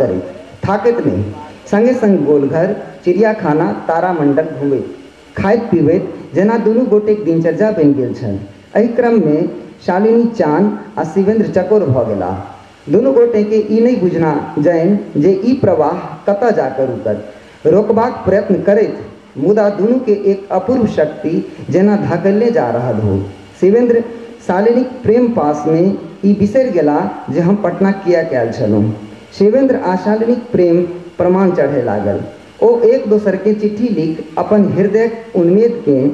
करैत थाकैत नहि, संगे संग गोलघर, चिड़ियाखाना, तारामंडल घुमैत खाइत पीबैत जेना दुनू गोटेक दिनचर्या बनि गेल छल। एहि क्रममे शालिनी चान आ शिवेंद्र चकोर भऽ गेलाह। दुनू गोटेके ई नहि बुझना जानि जे ई प्रवाह कतऽ जाकऽ रुकत। रोकबाक प्रयत्न करैत मुदा दुनूके एक अपूर्व शक्ति जेना धकेलने जा रहल हो। शिवेंद्र शालिनीक प्रेम पासमे ई बिसरि गेलाह जे हम पटना किएक आयल छलहुँ। शिवेंद्र आ शालिनीक प्रेम प्रमाण चढ़य लागल। ओ एक दोसरके चिट्ठी लिख अपन हृदयक उन्मेदके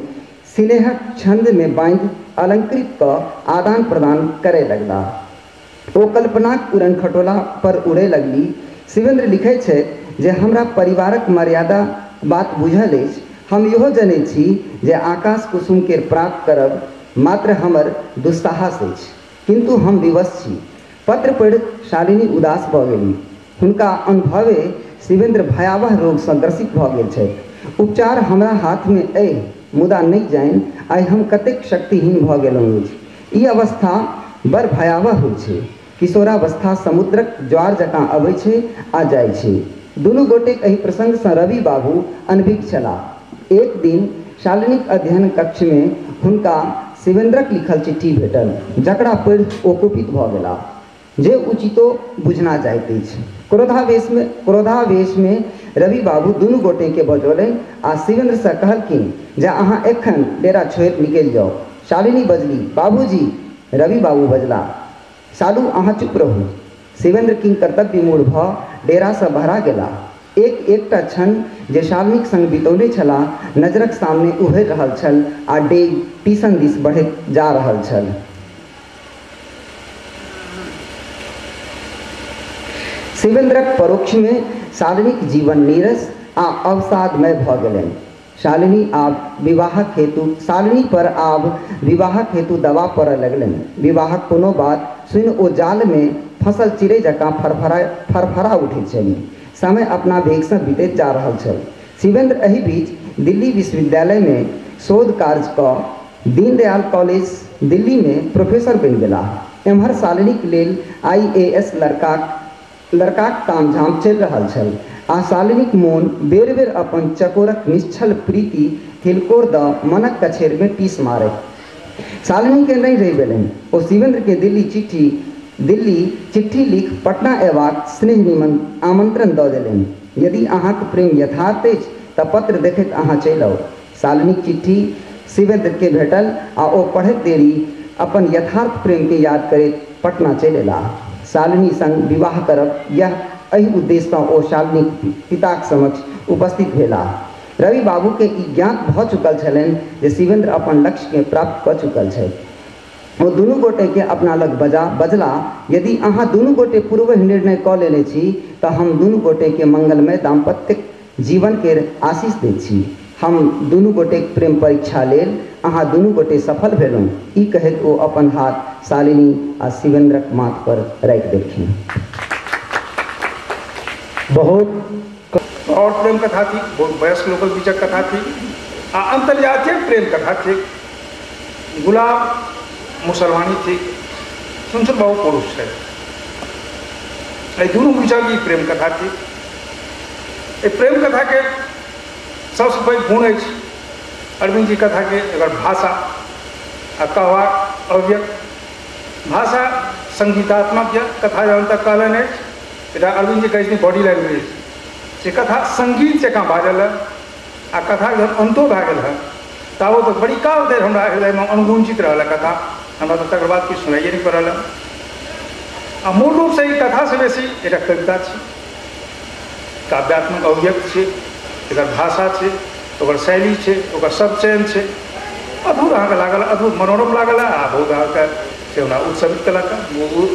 स्नेहक छन्दमे बाँधि अलंकृत कऽ आदान प्रदान करय लगलाह। ओ कल्पनाक उड़न खटोला पर उड़य लगली। शिवेंद्र लिखै छथि जे हमरा परिवारक मर्यादा बात बुझल अछि, हम इहो जनै छी जे आकाश कुसुम के प्राप्त करब मात्र हमर दुस्साहस अछि, किन्तु हम विवश छी। पत्र पढ़ि शालिनी उदास भऽ गेली। हुनका अनुभवे शिवेंद्र भयावह रोगसँ ग्रसित भऽ गेल छथि। उपचार हमरा हाथमे अइ, मुदा नहि जानि आइ हम कतेक शक्तिहीन भऽ गेलहुँ अछि। ई अवस्था बड़ भयावह होइ छै। किशोरावस्था समुद्रक ज्वार जकाँ अबै छै आ जाइ छै। दुनू गोटेक एहि प्रसंगसँ रवि बाबू अनभिज्ञ छलाह। एक दिन शालिनीक अध्ययन कक्षमे हुनका शिवेंद्रक लिखल चिट्ठी भेटल, जकरा पढ़ि ओ कुपित भऽ गेलाह, जे उचितो बुझना जाइत अछि। क्रोधावेशमे रवि बाबू दुनू गोटेके बजौलनि आ शिवेंद्रसँ कहलखिन जे अहाँ एखन डेरा छोड़ि निकलि जाउ। शालिनी बजली, बाबूजी। रवि बाबू बजला, शालू अहाँ चुप रहू। शिवेंद्र किंग कर्तव्य विमूढ़ भऽ डेरासँ बहरा गेलाह। एक एकटा क्षण जे शालिनीक संग बितौने छलाह नजरक सामने उभरि रहल छल आ डेग टीसन दिस बढ़ैत जा रहल छल। शिवेंद्रक परोक्षमे शालिनीक जीवन नीरस आ अवसादमय भऽ गेलनि। शालिनी पर आब विवाहक हेतु दबाव पड़य लगलनि। विवाहक कोनो बात सुनि ओ जालमे फसल चिड़ै जकाँ फरफरा उठैत छली। समय अपना वेगसँ बीतैत जा रहल छल। शिवेंद्र एहि बीच दिल्ली विश्वविद्यालयमे शोध कार्य कऽ दीनदयाल कॉलेज दिल्लीमे प्रोफेसर बनि गेलाह। एम्हर शालिनीक लेल IAS लड़काक तामझाम चलि रहल छल आ शालिनीक मोन बेर बेर अपन चकोरक निश्चल प्रीति हिलकोर दऽ मनक कछेरमे टीस मारैत। शालिनीके नहि रहि गेलनि। ओ शिवेंद्रके दिल्ली चिट्ठी लिख पटना अयबाक स्नेह आमंत्रण दऽ देलनि। यदि अहाँक प्रेम यथार्थ अछि तऽ पत्र देखैत अहाँ चलि आउ। शालिनीक चिट्ठी शिवेंद्रके भेटल आ ओ पढ़ैत देरी अपन यथार्थ प्रेमके याद करैत पटना चलि अयलाह। शालिनी संग विवाह करब यह एहि उद्देश्यसँ ओ शालिनीक पिताक समक्ष उपस्थित भेलाह। रवि बाबूके ई ज्ञात भऽ चुकल छलनि जे शिवेंद्र अपन लक्ष्यके प्राप्त कऽ चुकल छथि। ओ दुनू गोटेके अपना लग बजला, यदि अहाँ दुनू गोटे पूर्वहि निर्णय कऽ लेने छी तऽ हम दुनू गोटेके मंगलमय दाम्पत्यक जीवन केर आशीष दैत छी। हम दुनू गोटेक प्रेम परीक्षा लेल अहाँ दुनू गोटे सफल भेलहुँ। ई कहैत ओ अपन हाथ शालिनी आ शिवेंद्रक माथ पर राखि देलखिन। बहुत और प्रेम कथा थी, बहुत वयस्क लोकक बीचक कथा थी आ अंतर्जातीय प्रेम कथा थी। गुलाब मुसलमानी थी, सुनसुन बाबू पुरुष है। एहि दुनू बीचक ई प्रेम कथा थी। एहि प्रेम कथा के सबसँ पैघ गुण अछि अरविंद जी कथा के एकर भाषा आ कहबाक अभिव्यक्त भाषा संगीतात्मक यऽ। कथा जहन तक कहलनि अछि एकटा अरविंद जी कहै छथिन बॉडी लैंग्वेज, से कथा संगीत जकाँ बाजल हँ आ कथा जहन अन्तो भए गेल हँ ताबत तऽ बड़ी काल धरि हमरा हृदयमे अनुगुंजित रहल हँ कथा। हमरा तऽ तकर बाद किछु सुनाइए नहि पड़ल हँ। आ मूल रूपसँ ई कथासँ बेसी एकटा कविता छी, काव्यात्मक अभिव्यक्त छै, एकर भाषा छै, ओकर शैली छै, ओकर सब चयन छै। अद्भुत अहाँके लागल, अद्भुत मनोरम लागल आ बहुत अहाँके से हमरा उत्सवित केलक,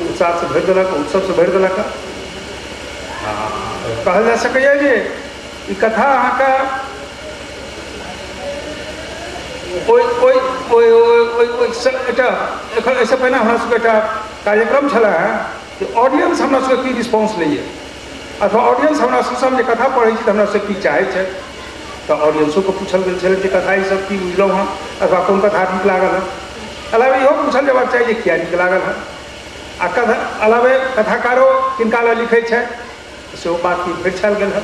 उत्साहसँ भरि देलक, उत्सवसँ भरि देलक। आ कहल जा सकैए जे ई कथा अहाँके ओहि ओहि ओहि ओहि एकटा एखन एहिसँ पहिने हमरा सबके एकटा कार्यक्रम छलै हेँ जे ऑडियंस हमरा सबके की रिस्पॉन्स लैए अथवा ऑडियंस हमरा सबसँ हम जे कथा पढ़ै छी तऽ हमरा सबके की चाहै छै, तऽ ऑडियंसोके पूछल गेल छलै जे कथा ईसब की बुझलहुँ हँ अथवा कोन कथा नीक लागल हँ। अलावे इहो पूछल जेबाक चाही जे किया नीक लागल हँ। आ कथा अलावे कथाकारो किनका लए लिखै छथि, सेहो बात की फरिछायल गेल हँ।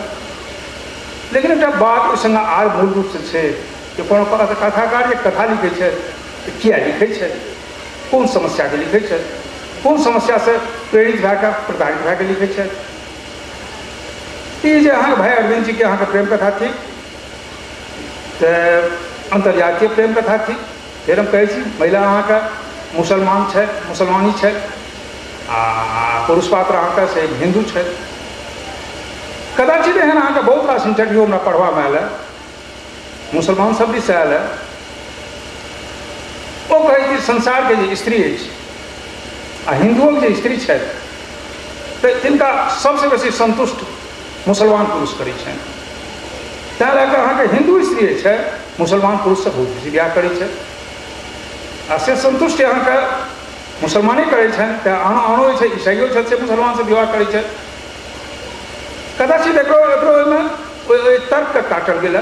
लेकिन एकटा बात ओहि सङ्गे आर मूल रूपसँ छै जे कोनो कथाकार जे कथा लिखै छथि तऽ किया लिखै छथि, कोन समस्याके लिखै छथि, कोन समस्यासँ प्रेरित भए कऽ प्रताड़ित भए कऽ लिखै छथि। ई जे अहाँके भाई अरविन्द जीके अहाँके प्रेम कथा थिक तऽ अन्तर्जातीय प्रेम कथा थिक। फेर हम कहै छी महिला अहाँके मुसलमान छथि, मुसलमानी छथि, आ पुरुष पात्र अहाँके से हिन्दू छथि। कदाचित एहन अहाँके बहुत रास इंटरव्यू हमरा पढ़बामे आयल है, मुसलमान सब दिससँ आयल है, ओ कहै छै संसारके जे स्त्री अछि आ हिन्दुओके जे स्त्री छथि तऽ तिनका सबसँ बेसी सन्तुष्ट मुसलमान पुरुष करै छनि। ताहि लए कऽ अहाँके हिन्दू स्त्री जे छै मुसलमान पुरुषसँ बहुत बेसी बियाह करै छै आ से सन्तुष्टि अहाँके मुसलमाने करै छनि। तऽ आनो आनो जे छै ईसाइयो छथि से मुसलमानसँ विवाह करै छथि। कदाचित एकरो एकरो ओहिमे ओहि तर्कके काटल गेल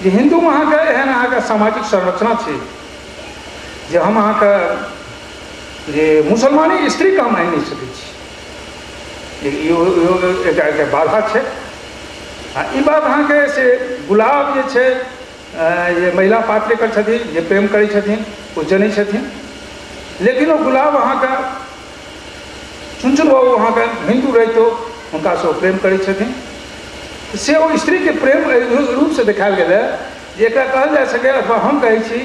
जे हिन्दूमे अहाँके एहन अहाँके सामाजिक संरचना छै जे हम अहाँके जे मुसलमानी स्त्रीके हम आनि नहि सकै छी, इहो एकटा एकटा बाधा छै। आ ई बात अहाँके से गुलाब जे छै जे महिला पात्र एकर छथिन जे प्रेम करै छथिन ओ जनै छथिन, लेकिन ओ गुलाब अहाँके चुनचुन बाबू अहाँके हिन्दू रहितो हुनकासँ ओ प्रेम करै छथिन। से ओ स्त्रीके प्रेम एहि रूपसँ देखायल गेल है जे एकरा कहल जा सकै अथवा हम कहै छी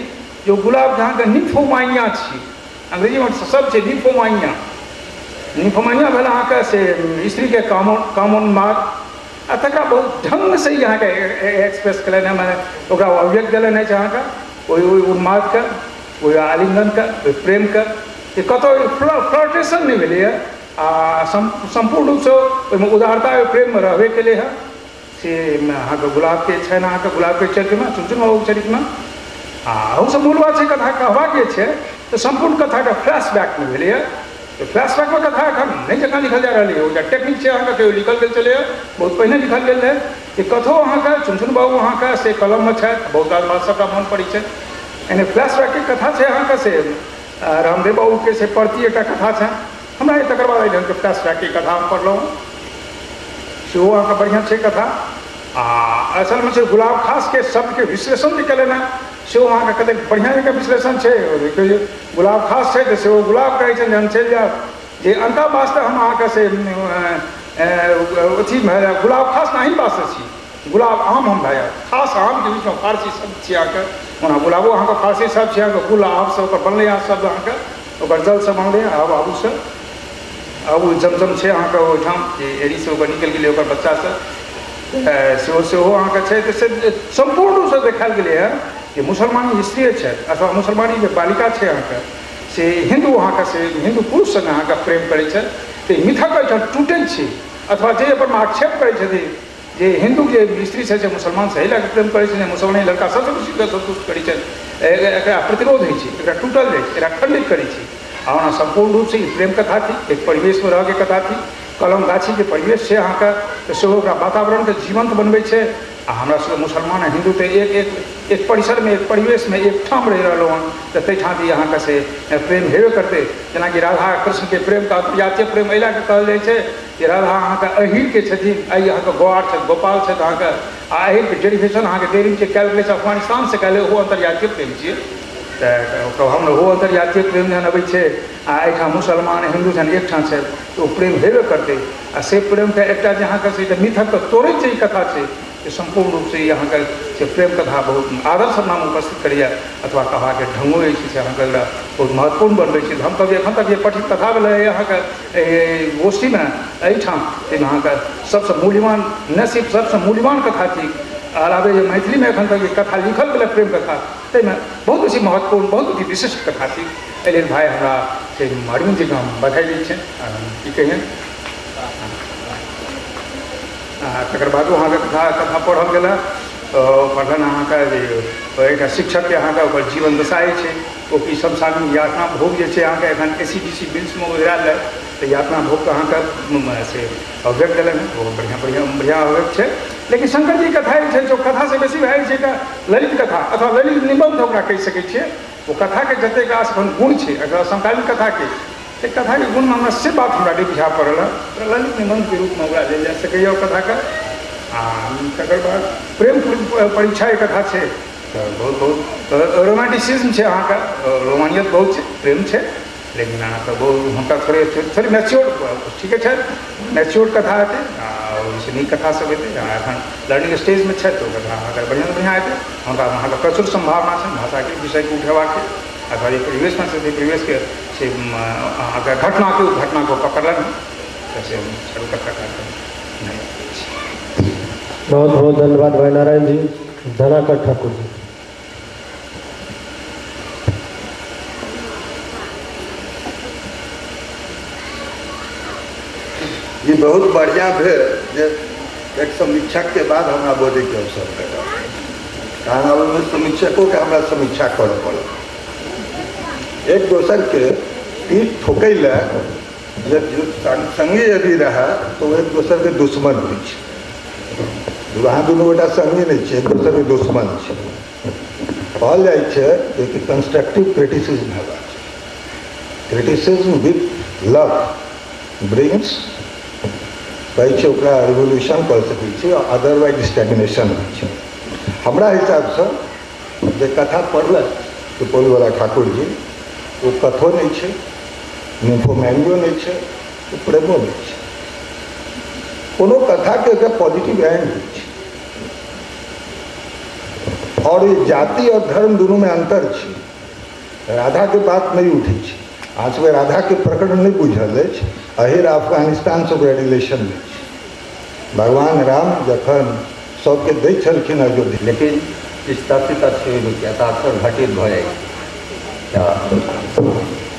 जे गुलाब अहाँके निम्फोमानिया छी, अंग्रेजीमे सब छै निम्फोमानिया। निम्फोमानिया भेल अहाँके से स्त्रीके कामोन्माद, आ तकरा बहुत ढङ्गसँ ई अहाँके एक्सप्रेस केलनि हेँ, मने ओकरा अभिव्यक्त देलनि अछि अहाँके ओहि ओहि उन्मादके, ओहि आलिङ्गनके, ओहि प्रेमके, जे कतहु फ्लर्टेशन नहि भेलैए आ सम्पूर्ण रूपसँ ओहिमे उदारता ओहि प्रेममे रहबे केलै हँ। से अहाँके गुलाबके छनि अहाँके गुलाबके चरित्रमे, चुनचुन बाबूके चरित्रमे। आ अहूसँ मूल बात छै कथा कहबाके छै तऽ सम्पूर्ण कथाके फ्लैशबैकमे भेलैए। तऽ फ्लैशबैकमे कथा एखन नहि जकाँ लिखल जा रहल यऽ, ओ टेक्निक छै अहाँके कहियो लिखल गेल छलैए, बहुत पहिने लिखल गेल रहै जे कथो अहाँके चुनचुन बाबू अहाँके से कलममे छथि, बहुत रास बात सबटा मन पड़ै छै। एहने फ्लैशबैकके कथा छै अहाँके से रामदेव बाबूके से प्रति एकटा कथा छनि। हमरा तकर बाद एहि ढङ्गके फ्लैशबैकके कथा हम पढ़लहुँ, सेहो अहाँके बढ़िआँ छै कथा। आ असलमे छै गुलाब खासके शब्दके विश्लेषण जे केलनि हेँ सेहो अहाँके कतेक बढ़िआँ जकाँ विश्लेषण छै। गुलाब खास छै तऽ सेहो गुलाब कहै छनि जे हम चलि जायब, जे अनका वास्ते हम अहाँके से अथी भए जायब, गुलाब खास नहि वास्ते छी, गुलाब आम हम भए जायब, खास आमके बीचमे फारसी शब्द छी अहाँके। ओना गुलाबो अहाँके फारसी शब्द छै अहाँके, गुलाबसँ ओकर बनलै अहाँ शब्द अहाँके, ओकर जलसँ बनलै आब आबूसँ आब ओ जमजम छै अहाँके ओहिठाम जे एरीसँ ओकर निकलि गेलै ओकर बच्चासँ, सेहो सेहो अहाँके छै। तऽ से सम्पूर्ण रूपसँ देखायल गेलै हँ जे मुसलमानी स्त्री छथि अथवा मुसलमानी जे बालिका छै अहाँके से हिन्दू अहाँके से हिन्दू पुरुष सङ्गे अहाँके प्रेम करै छथि। तऽ मिथक एहिठाम टूटै छै अथवा जे अपन आक्षेप करै छथिन जे हिन्दू जे स्त्री छै से मुसलमान सही लए कऽ प्रेम करै छथिन, मुसलमानी लड़का सबसँ बेसी सन्तुष्ट करै छथि, एकरा प्रतिरोध होइ छै, एकरा टूटल जाइ छै, एकरा खण्डित करै छै। आ ओना सम्पूर्ण रूपसँ ई प्रेम कथा थिक, एक परिवेशमे रहऽके कथा थिक, कलम गाछीके परिवेश छै अहाँके, तऽ सेहो ओकरा वातावरणके जीवन्त बनबै छै। आ हमरा सबके मुसलमान आ हिन्दू तऽ एक एक एक परिसरमे एक परिवेशमे एकठाम रहि रहलहुँ हँ, तऽ ताहिठाम भी अहाँके से प्रेम हेबे करतै। जेनाकि राधा कृष्णके प्रेमके अन्तर्जातीय प्रेम एहि लए कऽ कहल जाइ छै जे राधा अहाँके अहीरके छथिन, एहि अहाँके गौआर छथि, गोपाल छथि अहाँके, आ अहीरके डेरिवेशन अहाँके डेरिंग जे कयल गेलै से अफगानिस्तानसँ कयल गेलै, ओहो अन्तर्जातीय प्रेम छियै। तऽ हम ओहो अन्तर्जातीय प्रेम जहन अबै छै आ एहिठाम मुसलमान हिन्दू जहन एकठाम छै तऽ ओ प्रेम हेबे करतै। आ से प्रेमके एकटा जे अहाँके से मिथकके तोड़ै छै ई कथा छै जे सम्पूर्ण रूपसँ ई अहाँके से प्रेम कथा बहुत आदर्श नाम उपस्थित करैए अथवा कहबाके ढङ्गो जे छै से अहाँके एकरा बहुत महत्वपूर्ण बनबै छै। हम कहब एखन तक जे पठित कथा भेलै अहाँके एहि गोष्ठीमे एहिठाम ताहिमे अहाँके सबसँ मूल्यवान न सिर्फ सबसँ मूल्यवान कथा थिक, अलावे जे मैथिलीमे एखन तक जे कथा लिखल गेलै प्रेम कथा ताहिमे बहुत बेसी महत्वपूर्ण बहुत बेसी विशिष्ट कथा थिक। एहि लेल भाइ हमरा से अरविन्द जीके हम बधाई दै छियनि। की कहियनि। तकर बादो अहाँके कथा पढ़ल गेल हँ, पढ़लनि अहाँके जे एकटा शिक्षकके अहाँके ओकर जीवन दशा जे छै ओ की समसामयिक यातना भोग जे छै अहाँके एखन ACDC बिल्समे ओझरायल रहै, तऽ यातना भोगके अहाँके से अभिव्यक्त देलनि, ओ बढ़िआँ बढ़िआँ बढ़िआँ अभिव्यक्त छै। लेकिन शंकरजी कथा जे छै जो कथासँ बेसी भए जाइ छै एकटा ललित कथा अथवा ललित निबन्ध ओकरा कहि सकै छियै। ओ कथाके जतेक रास एखन गुण छै अथवा समकालीन कथाके तऽ कथाके गुणमे हमरा से बात हमरा नहि बुझा पड़ल हँ। ललित निबन्धके रूपमे ओकरा लेल जा सकैए ओ कथाके। आ तकर बाद प्रेम परीक्षा एक कथा छै, तऽ बहुत बहुत रोमांटिसिज्म छै, अहाँके रोमानियत बहुत छै, प्रेम छै, लेकिन अहाँके बहुत हुनका थोड़े थोड़े मैच्योर ठीके छै, मैच्योर कथा हेतै आ ओहिसँ नीक कथा सब हेतै। एखन लर्निंग स्टेजमे छथि तऽ ओ कथा अहाँके बढ़िआँसँ बढ़िआँ हेतै। हुनका अहाँके प्रचुर सम्भावना छै भाषाके विषयके उठेबाके, अथवा जे परिवेशमे छै परिवेशके से अहाँके घटनाके घटनाके पकड़लनि तऽ से चारू कथाकारके नहि। बहुत बहुत धन्यवाद भाई नारायण जी। धनाकर ठाकुर जी। ये बहुत बढ़िया भेल जे एक समीक्षक के बाद हमरा बजैके अवसर भेटल, कारण आब ओहिमे समीक्षकोके हमरा समीक्षा करऽ पड़ल। एक दोसर के पीठ ठोकै लए जे संगी यदि रहए तो एक दोसर के दुश्मन होइ छै। अहाँ दुनू गोटा संगी नहि छै, एक दोसर के दुश्मन छै। कहल जाइ छै जे कंस्ट्रक्टिव क्रिटिसिज्म हेबाक छै। क्रिटिसिज्म विथ लव ब्रिंग्स कहै छै ओकरा रिवोल्यूशन कऽ सकै छी, अदरवाइज स्टैग्नेशन होइ छै। हमरा हिसाबसँ जे कथा पढ़लक सुपौलवला ठाकुर जी, ओ कथो नहि छै, निम्फोमैनियो नहि छै, ओ प्रेमो नहि छै। कोनो कथाके एकटा पॉजिटिव एंड होइ छै। और ई जाति और धर्म दुनूमे अन्तर छै। राधाके बात नहि उठै छै, अहाँ सबके राधाके प्रकरण नहि बुझल अछि। अहिर अफगानिस्तानसँ ओकरा रिलेशन नहि छै। भगवान राम जखन सबके दै छलखिन अयोध्या, लेकिन किछु तथ्य तथ्य ओहिमे यथार्थर घटित भऽ जाइ छै।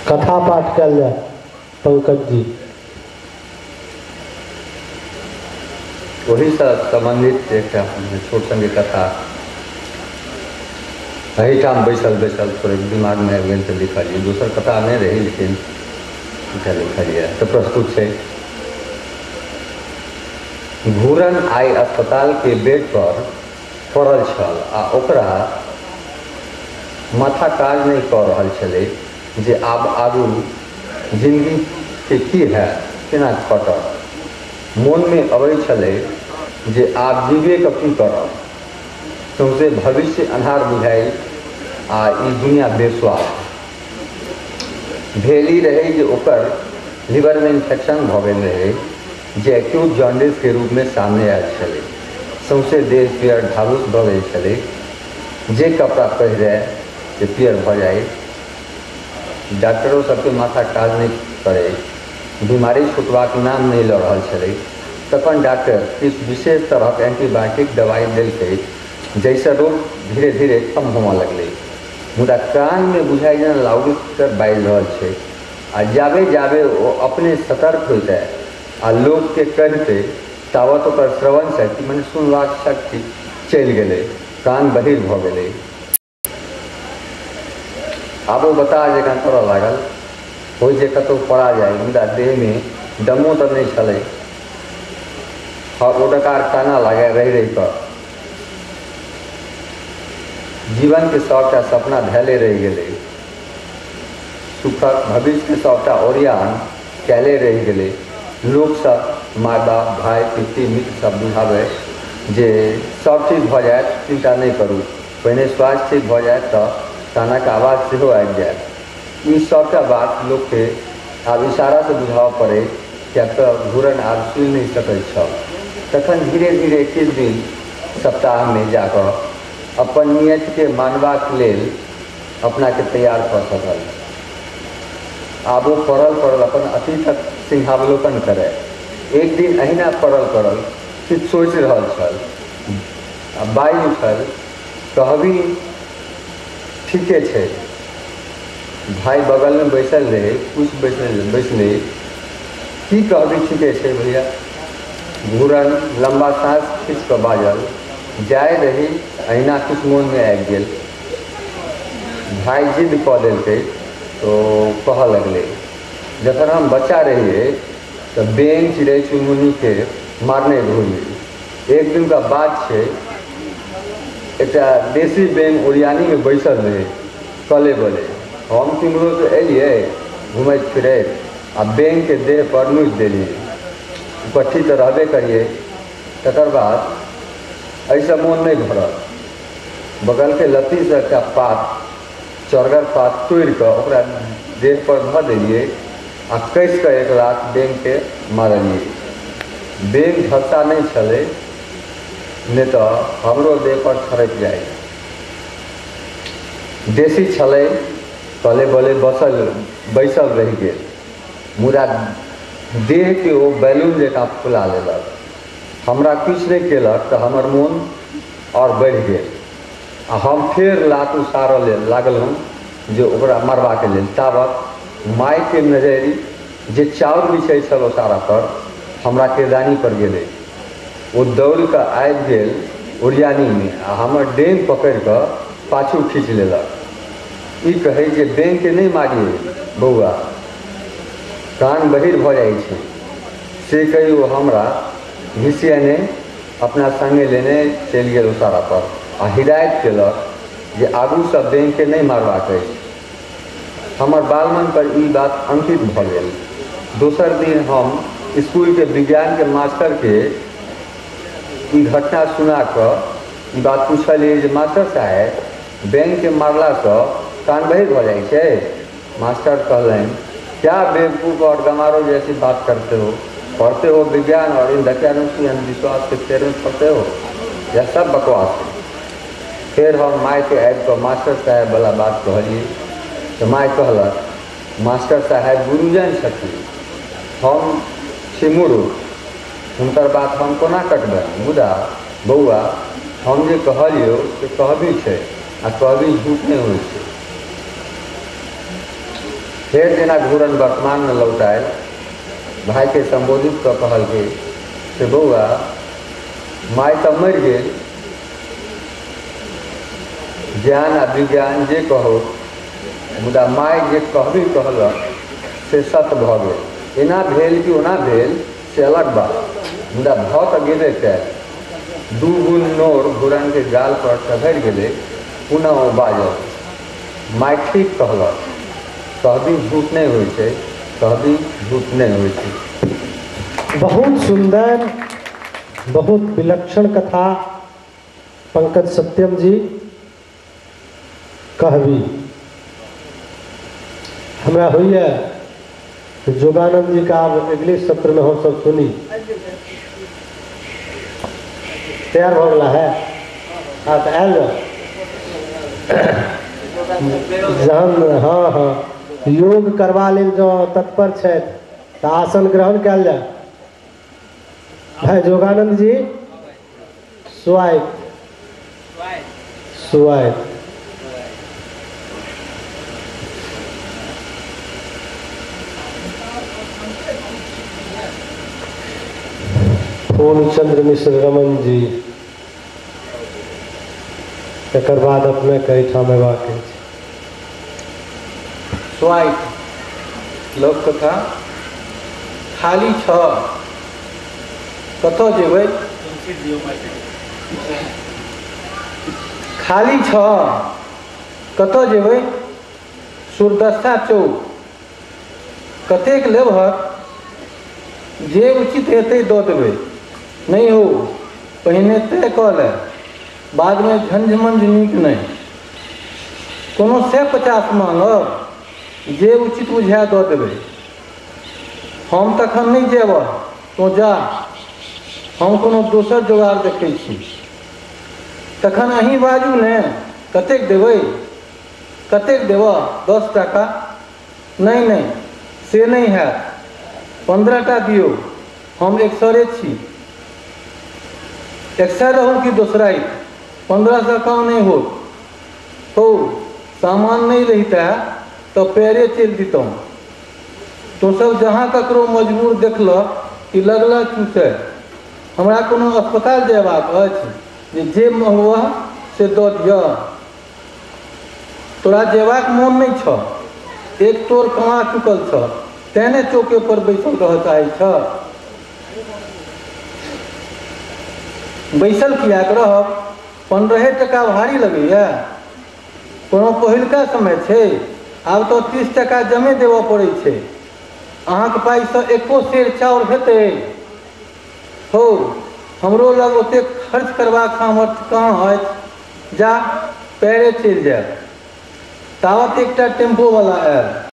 कथा पाठ कयल जाय पंकज जी। ओहिसँ सम्बन्धित एकटा छोट सन कथा एहिठाम बैसल बैसल थोड़े दिमागमे आबि गेल तऽ लिखलियै। दोसर कथा नहि रही, लेकिन एकटा लिखलियै तऽ प्रस्तुत छै। घूरन आइ अस्पतालके बेड पर पड़ल छल आ ओकरा माथा काज नहि कऽ रहल छलै जे आब आगू जिन्दगीके की हैत, केना कटत। मोनमे अबै छलै जे आब जीबे कऽ की करब, सौंसे भविष्य अन्हार बुझाइ आ ई दुनिया बेस्वाद भेल। ई रहै जे ओकर लीवरमे इन्फेक्शन भऽ गेल रहै, जे एक्यूट जॉन्डिसके रूपमे सामने आयल छलै। सौंसे देह पीयर ढाबुस भऽ गेल छलै, जे कपड़ा पहिरय से पीयर भऽ जाइ। डॉक्टरो सबके माथा काज नहि करै, बीमारी छुटबाक नाम नहि लऽ रहल छलै। तखन डॉक्टर किछु विशेष तरहक एंटीबायोटिक दवाइ देलकै, जाहिसँ रोग धीरे धीरे कम होमऽ लगलै। मुदा कानमे बुझाइ जेना लाउडस्पीकर बाजि रहल छै। आ जाबे जाबे ओ अपने सतर्क होइतै आ लोकके कहितै, तावत ओकर श्रवण शक्ति मने सुनबाक शक्ति चलि गेलै, कान बहिर भऽ गेलै। आब ओ बताह जकाँ करऽ लागल, होइ जे कतहु पड़ा जाइ, मुदा देहमे दमो तऽ नहि छलै। ओ डकार काना लागै रहि रहि कऽ। जीवनके सबटा सपना धैले रहि गेलै, सुखक भविष्यके सबटा ओरियान कैले रहि गेलै। लोकसब, माय बाप, भाय, पित्ती, मित्र सब बुझाबै जे सब ठीक भऽ जायत, चिन्ता नहि करू, पहिने स्वास्थ्य ठीक भऽ जायत तऽ कानक आवाज सेहो आबि जायत। ई सबटा बात लोकके आब इशारासँ बुझाबऽ पड़ै, किएक तऽ घूरन आब सुनि नहि सकैत छल। तखन धीरे धीरे किछु दिन सप्ताहमे जाकऽ अपन नियतिके मानबाक लेल अपनाके तैयार कऽ सकल। आब ओ पड़ल पड़ल अपन अतीतक सिंहावलोकन करय। एक दिन अहिना पड़ल पड़ल किछु सोचि रहल छल आ बाजि उठल, कहबी ठीके छै। भाई बगलमे बैसल रहै, कुछ बैसले, की कहबी ठीके छै भैया? घूरन लम्बा साँस खींच कऽ बाजल, जाय रही अहिना किछु मोनमे आबि गेल। भाय जिद कऽ देलकै तो कहऽ लगलै, जखन हम बच्चा रहियै तऽ बेंग चिड़ै चुनमुनीके मारने घुरियै। एक दिनका बात छै, एकटा देशी बेंग ओरियानीमे बैसल रहै कले बले। हम केम्हरोसँ एलियै घुमैत फिरैत, आ बेंगके देह पर नोचि देलियै। उकट्ठी तऽ रहबे करियै। तकर बाद एहिसँ मोन नहि भरल, बगलके लत्तीसँ एकटा पात, चौड़गर पात तोड़िकऽ ओकरा देह पर धऽ देलियै आ कसिकऽ एक लात बेंगके मारलियै। बेंग झपता नहि छलै, नहि तऽ हमरो देह पर छड़पि जाइ। देशी छलै, तले बले बसल बैसल रहि गेल, मुदा देहके ओ बैलून जकाँ फुला लेलक। हमरा किछु नहि केलक तऽ हमर मोन आओर बढ़ि गेल आ हम फेर लात उसारऽ लेल लागलहुँ जे ओकरा मारबाके लेल। ताबत मायके नजरि जे चाउर बिछै छल ओसारा पर हमरा किरदानी पर गेलै। ओ दौड़िकऽ आबि गेल ओरियानीमे आ हमर डेंग पकड़िकऽ पाछू खींच लेलक। ई कहै जे बेंगके नहि मारियै बौआ, कान बहिर भऽ जाइ छै। से कहि ओ हमरा घिसियने अपना सङ्गे लेने चलि गेल ओसारा पर आ हिदायत केलक जे आगूसँ बेंगके नहि मारबाक अछि। हमर बालमन पर ई बात अंकित भऽ गेल। दोसर दिन हम स्कूलके विज्ञानके मास्टरके ई घटना सुना कऽ ई बात पूछलियै जे मास्टर साहेब, बेंगके मारलासँ कान बहिर भऽ जाइ छै? मास्टर कहलनि, क्या बेवकूफ़ और गंवारों जैसी बात करते हो, पढ़ते हो विज्ञान और इन दकियानुसी अंधविश्वास के फेर में पढ़ते हो, यह सब बकवास है। फेर हम मायके आबिकऽ मास्टर साहेब वाला बात कहलियै तऽ माय कहलक, मास्टर साहेब गुरुजन छथिन, हम छी मूर्ख, हुनकर बात हम कोना कटबै? मुदा बौआ, हम जे कहलियौ से कहबी छै आ कहबी झूठ नहि होइ छै। फेर जेना घूरन वर्तमानमे लौट आयल, भाइके सम्बोधित कऽ कहलकै से बौआ, माय तऽ मरि गेल, ज्ञान आ विज्ञान जे कहू, मुदा माय जे कहबी कहलक से सत्य भऽ गेल। एना भेल कि ओना भेल से अलग बात, मुदा भऽ तऽ गेबे कयल। 2 गुण नोर घूरनके गाल पर टघरि गेलै। पुनः ओ बाजल, माय ठीक कहलक, कहबी झूठ नहि होइ छै, कहबी झूठ नहि होइ छै। बहुत सुंदर, बहुत विलक्षण कथा पंकज सत्यम जी। कहबी हमरा होइए योगानंद जी का आब अगले सत्र में हम सब सुनी। तैयार हो गया है? हाँ तो आयल जहन हाँ हाँ योग करवा लेल जो तत्पर छथि तऽ आसन ग्रहण कयल जाय। भाई योगानंद जी, स्वागत स्वागत। पूर्णचंद्र मिश्र रमन जी, एकर बाद अपने के एहिठाम अयबाक अछि। स्वाइत लोक कथा। खाली छ, कतऽ जेबै? खाली छ, कतऽ जेबै? सुरदस्ता चौक। कतेक लेबहक? जे उचित हेतै दऽ देबै। नहि हो, पहिने तय कऽ ले, बादमे झंझमंझ नीक नहि। कोनो 150 माँगब, जे उचित बुझाए दऽ देबै। हम तखन नहि जेबह, तोँ जा, हम कोनो दोसर जोगाड़ देखै छी। तखन अहीं बाजू ने, कतेक देबै? कतेक देबह? 10 टाका? नहि नहि, से नहि हैत, 15 टा दियौ, हम एकसरे छी। एकसर रहू कि दोसराइत, 15 कम नहि होत। हौ, सामान नहि रहिता तऽ पैरे चलि दितहुँ। तोँ सब जहाँ ककरो मजबूर देखलह कि लगलह चूसय। हमरा कोनो अस्पताल जयबाक अछि जे मँगबह से दऽ दिअ। तोरा जेबाक मोन नहि छह, एक तोर कमा चुकल छह, तेँ ने चौके पर बैसल रहऽ चाहै छह। बैसल किएक रहब? 15 टका भारी लगैए? कोनो पहिलुका समय छै? आब तऽ 30 टका जमे देबऽ पड़ै छै। अहाँके पाइसँ एको सेर चाउर हेतै? हौ, हमरो लग ओतेक खर्च करबाक सामर्थ्य कहाँ अछि, जा पैरे चलि जायब। तावत एकटा टेम्पोवला आयल।